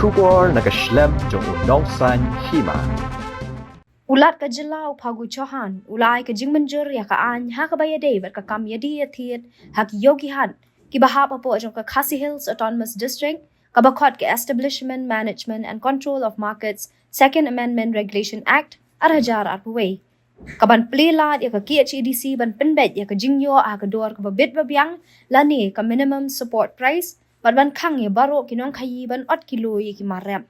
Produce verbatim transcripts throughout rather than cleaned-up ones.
Khubor na ka shlem jong u nongsan hima. U Lat ka jylla u Phagu Chauhan u la ai ka jingmynjur ïa ka aiñ ha kaba ïadei bad ka kam ïadie ïathied ha ki ïew ki hat kiba hap hapoh jong ka Khasi Hills Autonomous District, kaba khot ka Establishment, Management and Control of Markets Second Amendment Regulation Act ar hajar arphew wei, kaban plie lad ïa ka K H A D C ban pynbeit ïa ka jingïoh ha ka dor kaba bit ba biang lane ka minimum support price, bad ban khang ïa baroh ki nongkhaïi ban ot kilo ïa ki mar rep.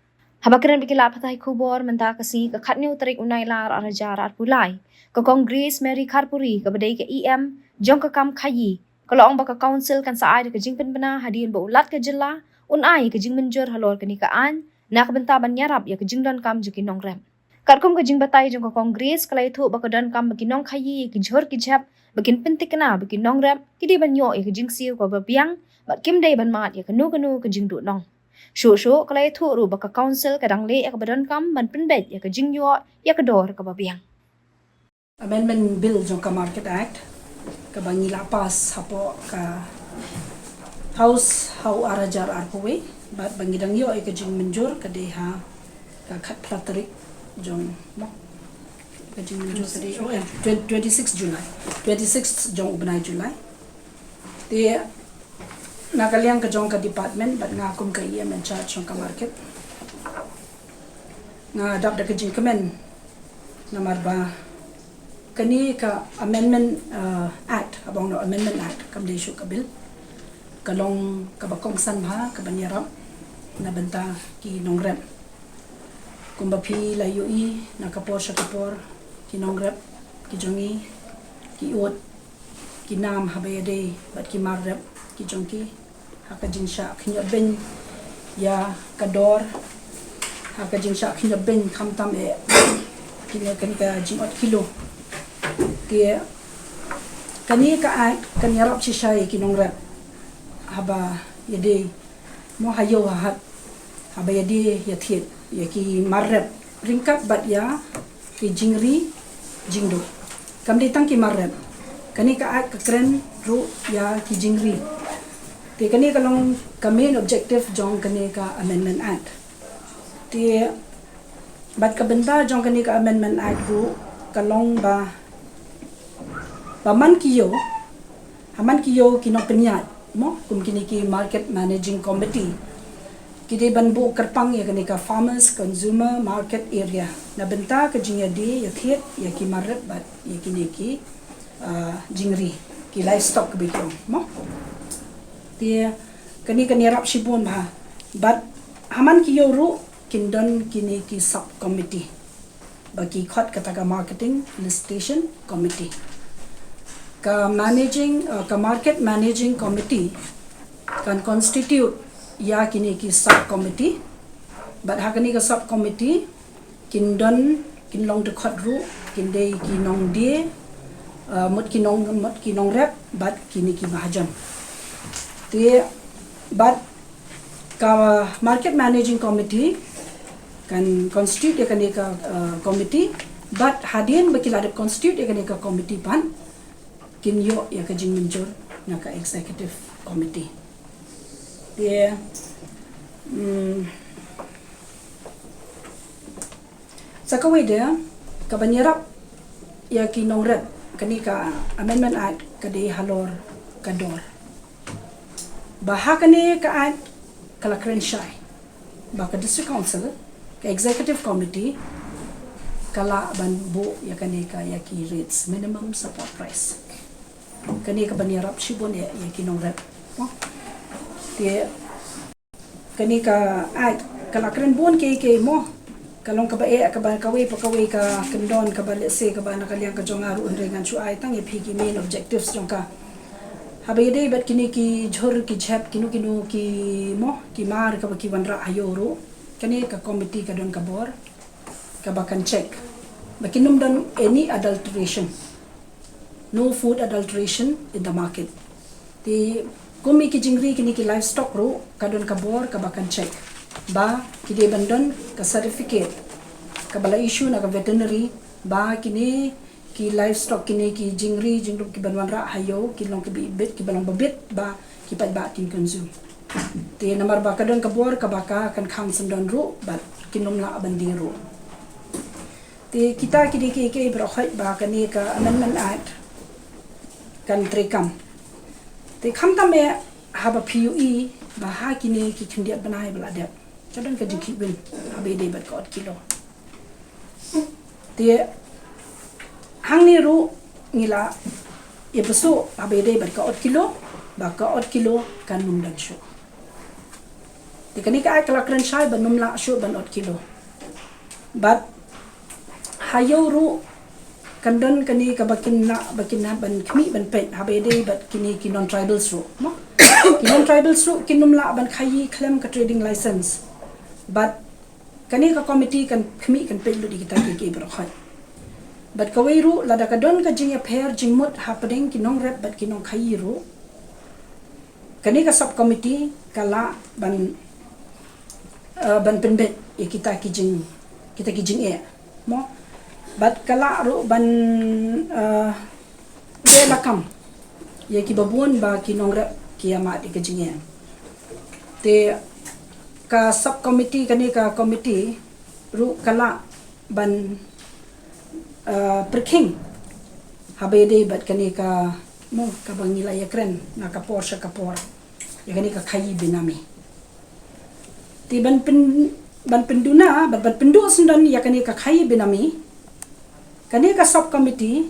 Haba kren bad ki lad pathai khubor mynta ka sngi, ka khathynñiew tarik u Nailar ar hajar arphew lai, ka Congress Mary Kharpuri, kaba dei ka E M jong ka kam khaïi, ka la ong ba ka Council kan sa ai da ka jingpynbna hadien ba u Lat ka jylla un ai ka jingmynjur halor kane ka aiñ na ka bynta ban ïarap ïa ka jingdonkam jong ki nongrep. Katkum ka jingbatai jong ka Congress, ka la ïathuh ba ka donkam ba ki nongkhaïi ïa ki jhur ki jhep ba kin pynthikna ba ki nongrep ki dei ban ïoh ïa ka jingsiew kaba biang bad kim dei ban mad ïa kano kano ka jingduhnong. Shuh shuh ka la ïathuh ruh ba ka Council ka dang leh ïa kaba donkam ban pynbeit ïa ka jingïoh ïa ka dor kaba biang. Amendment Bill jong ka Market Act kaba ngi la pass hapoh ka House ha u ar hajar arphew wei, bad ba ngi dang ïoh ïa ka jingmynjur ka dei ha ka khatphra tarik jong, mo, ka jingmynjur ka dei, oh, eh, twenty, twenty-six July, twenty-six jong u bnai July. Te na ka liang ka jong ka department bad nga kum ka E M in charge jong ka market, nga dap da ka jingkmen namar ba kane ka amendment, uh, act, haba ong noh amendment act, kam dei shuh ka bill, ka long kaba kongsan bha kaban ïarap na bynta ki nongrep. Kumba phi la ïohi na ka por sha ka por, ki nongrep ki jong ngi ki ud ki nam haba ïadei bad ki mar rep ki jong ki ha ka jingshah khynñiot beiñ ïa ka dor, ha ka jingshah khynñiot beiñ khamtam eh kine, kane ka jingot kilo. Te kane ka act kan ïarap shisha ïa ki nongrep haba ïadei, mo, ha ïew ha hat, haba ïadie ïathied ïa ki mar rep ryngkat bad ïa ki jingri jingduh. Kam dei tang ki mar rep, kane ka act ka kren ruh ïa ki jingri. Te kane ka long ka main objective jong kane ka Amendment Act. Te bad ka bynta jong kane ka Amendment Act ruh ka long ba, ba man ki ïew, ha man ki ïew ki nongpynïaid, mo, kum kine ki Market Managing Committee, ki dei ban buh kyrpang ïa kane ka Farmers Consumer Market Area na bynta ka jingïadie ïathied ïa ki mar rep bad ïa kine ki, ah, jingri, ki livestock ba ki ong, mo. Te kane kan ïarap shibun bha. Bad ha man ki ïew ruh kin don kine ki sub committee ba ki khot kata ka Marketing Felicitation Committee. Ka managing, uh, ka Market Managing Committee kan constitute ïa kine ki sub committee. Bad ha kine ki sub committee kin don, kin long dkhot ruh, kin dei ki nongdie, uh, mut ki nong, mut ki nongrep bad kine ki mahajon. Te bad ka Market Managing Committee kan constitute ïa kane ka, uh, committee, bad hadien ba ki la dep constitute ïa kane ka committee pat kin ïoh ïa ka jingmynjur na ka Executive Committee. Te, mm, sa kawei de, kaban ïarap ïa ki nongrep, kane ka Amendment Act ka dei halor ka dor. Ba ha kane ka Act ka la kren shai ba ka District Council, ka Executive Committee, ka lah ban buh ïa kane ka, ïa ki rates, minimum support price. Kane kaban ïarap shibun ïa, ïa ki nongrep. Mo? Te kane ka Act ka la kren bun kiei kiei, mo. Ka long kaba eh, kaba kawei pa kawei ka kyndon, kaba lehse kaba na ka liang ka jong nga ruh hynrei ngan shu ai tang ïa phi ki main objectives jong ka. Haba ïadei bad kine ki jhur ki jhep, kino kino ki, mo, ki mar kaba ki wanrah ha ïew ruh, kane ka committee ka don ka bor kaba kan check ba kin ym don any adulteration. No food adulteration in the market. Te kum ïa ki jingri kine ki livestock ruh ka don ka bor kaba kan check ba ki dei ban don ka certificate kaba la issue na ka veterinary ba kine ki livestock, kine ki jingri jingduh kiban wanrah ha ïew ki long kiba bit, kiba long babit ba ki paidbah kin consume. Te namar ba ka don ka bor kaba ka kan khang syndon ruh bad kin ym lah ban die ruh. Te kita ki dei kiei kiei baroh khoit ba kane ka Amendment Act kan treikam. Te khamtam eh haba phi ïohi ba ha kine ki khyndiat bnai ba la dep, ka don ka jingkhih win haba ïadei bad ka ot kilo. Te hangne ruh ngi la ïa pyrshah haba ïadei bad ka ot kilo, ba ka ot kilo kan ym don shuh. Te kane ka Act ka la kren shai ban ym lah shuh ban ot kilo. Bad ha ïew ruh kan don kane kaba kin lah, ba kin lah ban khmih ban peit haba ïadei bad kine ki non-tribals ruh, mo? Ki non-tribals ruh kin ym lah ban khaïi khlem ka trading license. Bad kane ka committee kan khmih kan peit lut ïa kita kiei kiei baroh khoit. Bad kawei ruh, lada ka don ka jingïapher jingmut hapdeng ki nongrep bad ki nongkhaïi ruh, kane ka sub committee ka lah ban, eh, ban pynbeit ïa kita ki jing, kita ki jingeh, mo? Bad ka lah ruh ban, eh, ïaleh lakam ïa kiba bun ba ki nongrep ki ïamad ïa ka jingeh. Te ka sub committee, kane ka committee ruh ka lah ban, eh, pyrkhing haba ïadei bad kane ka, mo, kaba ngi la ïakren na ka por sha ka por, ïa kane ka khaïi benami. Te ban pyn, ban pynduna, ban, ban pynduh syndon ïa kane ka khaïi benami, kane ka sub committee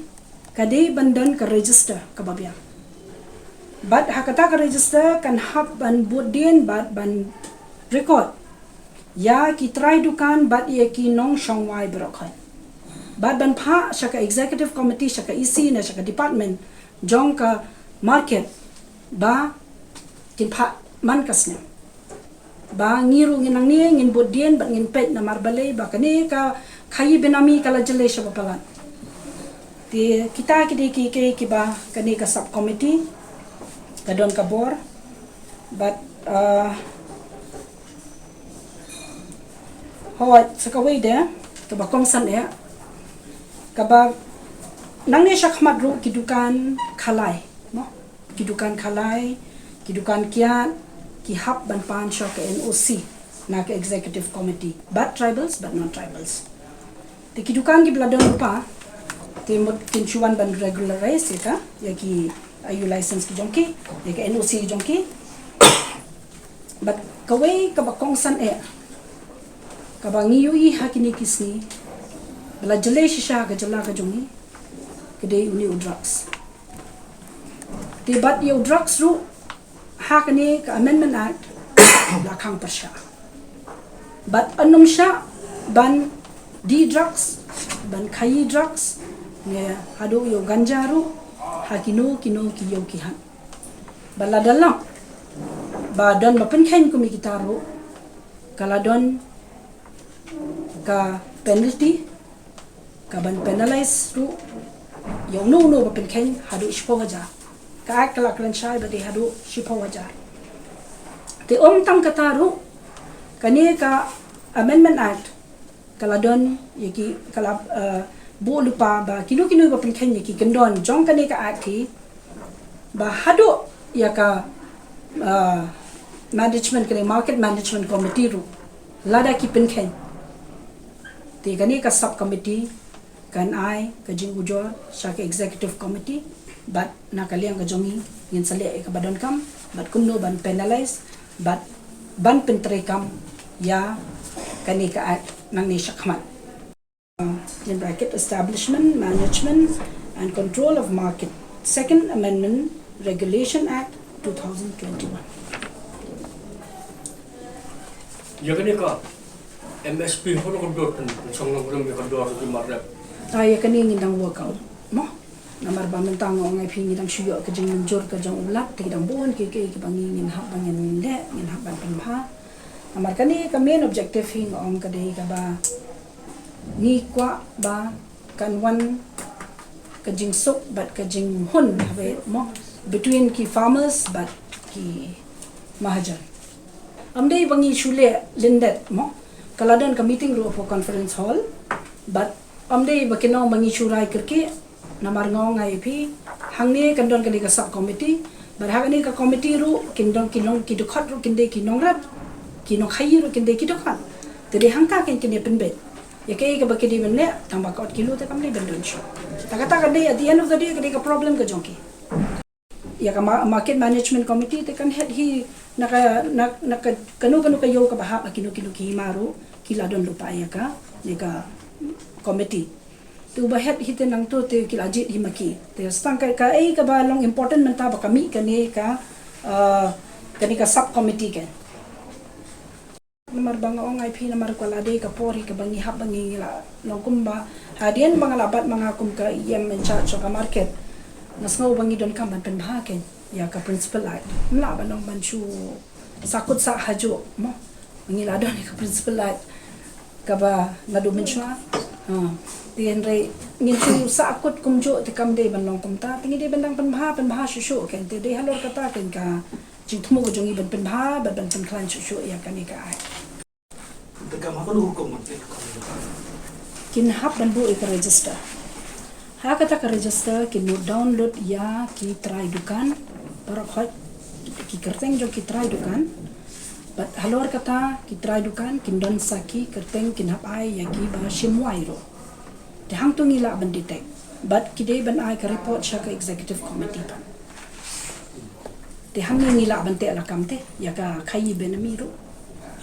ka dei ban don ka register kaba biang. Bad ha kata ka register kan hap ban bud dien bad ban record ïa ki trai dukan bad ïa ki nongshong wai baroh khoit. Bad ban phah sha ka executive committee, sha ka E C ne sha ka department jong ka market ba kin phah man ka snem. Ba ngi ruh ngin nangne ngin bud dien bad ngin peit namar balei ba kane ka khaïi benami ka la jyllei shaba palat. Te kita ki dei kiei kiei kiba kane ka sub committee ka don ka bor. Bad, ah, hooid, sa kawei de kaba kongsan eh, kaba nangne shakhmat ruh ki dukan khalai, mo? Ki dukan khalai, ki dukan kiad ki hap ban pan sha ka N O C na ka executive committee, bad tribals bad non-tribals. Te ki dukan kiba la don lypa, te mut kin shu wan ban regularize ïa ka, ïa ki I U license ki jong ki, ïa ka N O C ki jong ki. Bad kawei kaba kongsan eh, kaba ngi ïohi ha kine ki sngi ba la jyllei shisha ha ka jylla ka jong ngi, ka dei une u drugs. Te bad ïa u drugs ruh, ha kane ka Amendment Act la khang pyrshah. Bad ym shah ban die drugs, ban khaïi drugs, ne haduh ïa u ganja ruh ha kino kino ki ïew ki hat. Bad lada lap ba don ba pynkheiñ kum ïa kita ruh, ka la don ka penalty, ka ban penalize ruh ïa uno uno ba pynkheiñ haduh shiphew hajar. Ka Act ka la kren shai ba dei haduh shiphew hajar. Te ym tang kata ruh, kane ka Amendment Act ka la don ïa ki, ka la, eh, buh lypa ba kino kino ba pynkheiñ ïa ki kyndon jong kane ka Act hi, ba haduh ïa ka, ah, management, kane market management committee ruh, lada ki pynkheiñ, te kane ka sub committee kan ai ka jingujor sha ka executive committee, bad na ka liang ka jong ngi ngin sa leh ïa kaba donkam bad kumno ban penalize bad ban pyntreikam ïa kane ka Act nangne shakhmat. In bracket, Establishment, Management and Control of Market, Second Amendment, Regulation Act two thousand twenty-one. Ïa kane ka M S P, hano ka dor kan song nongrim ïa ka dor ki marep? Ah, ïa kane ngin dang work out, mo? Namar ba mynta nga ong ïa phi ngi dang shu ïoh ka jingmynjur ka jong u Lat, te ki dang bun kiei kiei kiba ngi ngin hap ba ngin leh, ngin hap ban pynbha. Namar kane ka main objective hi nga ong ka dei kaba ngi kwah ba kan wan ka jingsuk bad ka jinghun, haba, mo, between ki farmers bad ki mahajan. Ym dei ba ngi shu leh lyndet, mo, ka la don ka meeting ruh hapoh conference hall, bad ym dei ba kin ong ba ngi shu rai kyrkieh. Namar nga ong ïa phi, hangne kan don kane ka sub committee, Bad ha kane ka committee ruh kin dong, kin long, ki dkhot ruh kin dei ki nongrep, ki nongkhaii ruh kin dei ki dkhot. Te dei hangta kein kin ïa pynbeit ïa kaei kaba ki dei ban leh, tang ba ka ot ki lu te kam dei ban don shuh. Ta kata ka dei, at the end of the day, ka dei ka problem ka jong ki. Ïa ka ma-, market management committee te kan head hi na ka, na, na ka, kano kano ka ïew kaba hap ha kino kino ki hima ruh ki la don lypa ïa kane ka committee. Te uba head hi te nangto te ki la jied hi ma ki. Te tang ka, kaei kaba long important mynta ba ka mih kane ka, ah, kane ka sub committee kein. Namar ba nga ong ïa phi, namar ka la dei ka por hi kaba ngi hap ba ngi la long kumba hadien ba nga la bat ma nga kum ka E M in charge jong ka market. Nga sngew ba ngi donkam ban pynbha kein ïa ka Principal Act. Ym lah ban ong ban shu sahkut sahjuh mo. Ngi la don ïa ka Principal Act kaba naduh mynshuwa. Ha. Te hynrei ngin shu sahkut kumjuh te kam dei ban long kumta. Te ngi dei ban dang pynbha, pynbha shuh shuh kein. Te dei halor kata kein ka jingthmu ka jong ngi ban pynbha bad ban pynkhlaiñ shuh shuh ïa kane ka act. Te kam ha kano ka hukum ban pynbha? Kin hap ban buh ïa ka register. Ha kata ka register kin mut download ïa ki trai dukan baroh khoit, ki kyrteng jong ki trai dukan. Bad halor kata ki trai dukan kin don sa ki kyrteng, kin hap ai ïa ki ba shim wai ruh. Te hangto ngi lah ban detect. Bad ki dei ban ai ka report sha ka executive committee pat. Te hangne ngi lah ban teh lakam te ïa ka khaii benami ruh.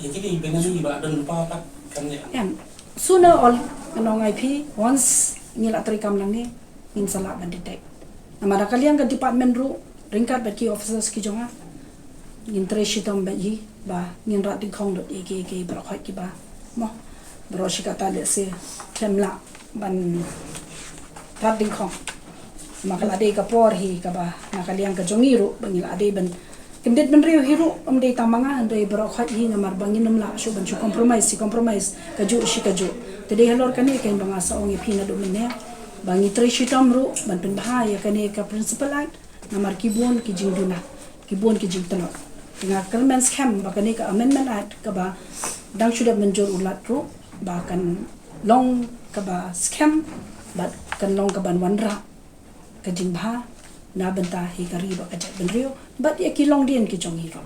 Ïa kine benami ba don lypa pat kan ïa. Em, sooner or, ngan ong ïa phi, once ngi la treikam nangne, ngin sa lah ban detect. Namar na ka liang ka department ruh, ryngkat bad ki officers ki jong nga, ngin trei shitom bad hi ba ngin rat dyngkhong lut ïa ki, ki baroh khoit kiba, mo, baroh shi katta lehse khlem lah ban rat dyngkhong. Ma ka la dei ka por hi kaba na ka liang ka jong ngi ruh ba ngi la dei ban kyndit bynriew hi ruh, ym dei tang ma nga, hynrei baroh khoit hi, namar ba ngin ym lah shuh ban shu compromise shi compromise, kajuh shi kajuh. Te dei halor kane kein ba nga sa ong ïa phi naduh mynne ba ngi trei shitom ruh ban pynbha ïa kane ka Principal Act. Namar ki bun ki jingduna, ki bun ki jingtlot. Te nga kyrmen skhem ba kane ka Amendment Act kaba dang shu dep mynjur u Lat ruh ba kan long kaba skhem bad kan long kaban wanrah ka jingbha na bynta hi ka ri bad ka jaitbynriew bad ïa ki longdien ki jong ngi ruh.